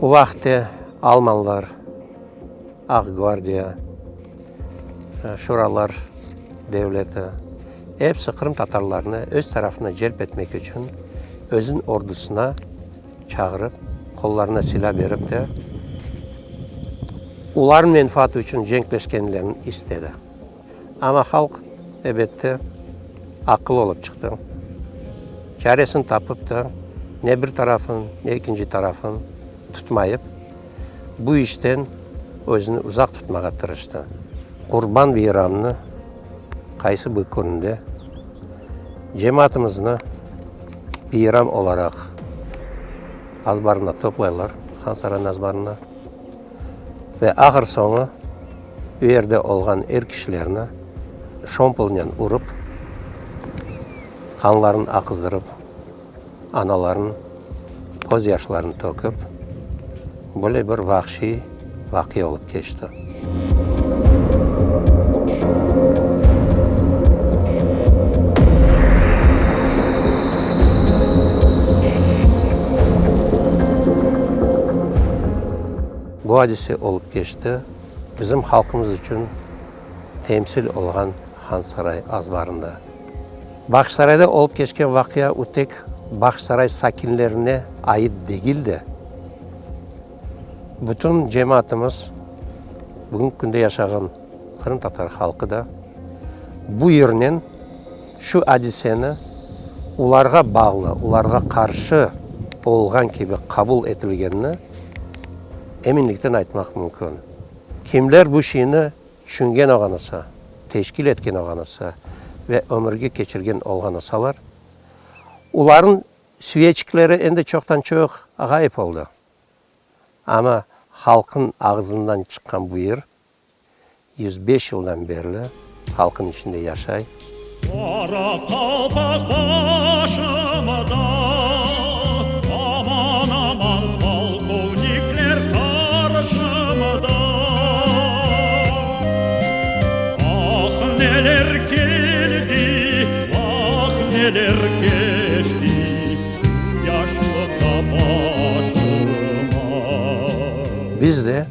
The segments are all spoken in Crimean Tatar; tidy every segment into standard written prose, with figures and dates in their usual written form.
O vaqıtte almanlar, Aq gvardiya, Şuralar devleti, episi qırımtatarlarnı öz tarafına celp etmek içün özüniñ ordusına çağırıp, qollarına silâ berip de, olarnıñ menfaatı içün cenkleşkenlerini istedi. Amma halq, ebette, aqıllı olıp çıqtı. Çaresini tapıp da, ne bir tarafın, ne ekinci tarafın tutmayıp, bu işten özüni uzaq tutmağa tırıştı. Qurban beyramını qaysı bir künde cemaatımıznı beyram olaraq azbarına toplaylar, Hansaraynıñ azbarına, ve ahır-soñu U yerde olğan er kişilerni şompolnen urıp, qanlarını aqızdırıp, analarnıñ köz yaşlarını tökip, böyle bir vahşiy vaqia olıp keçti. Bu adise olıp keçti. Bizim halqımız içün temsil olğan Hansaray azbarında. Bağçasarayda olıp keçken vaqia u tek Bağçasaray sakinlerine ait degil de, bütün cemaatımız, bugünki künde yaşağan qırımtatar halqı da bu yırnen şu adiseni olarğa bağlı, olarğa qarşı olğan kibi qabul etilgenini Eminlikten aytmaq mümkün, kimler bu şeyni tüşüngen olğan olsa, teşkil etken olğan olsa ve ömürge keçirgen olğan olsalar, olarnıñ süyeçikleri endi çoqtan-çoq ğayıp oldı. Amma halqıñ ağzından çıqqan bu yır 105 yıldan berli halqıñ içinde yaşay. Qara qalpaq başımda, aman, aman, polkovnikler qarşımda. Ah, neler keldi, vah, neler keçti, yaşlıqta başıma. Biz de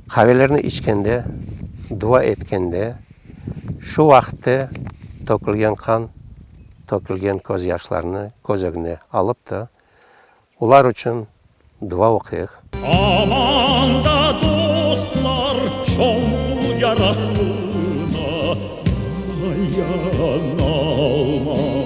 Qavelerni içkende, dua etkende, şu vaqıtte tökülgen qan, tökülgen közyaşlarnı köz ögüne alıp da, olar içün dua oquyıq. Aman da dostlar, şompul yarasına dayanalmadım.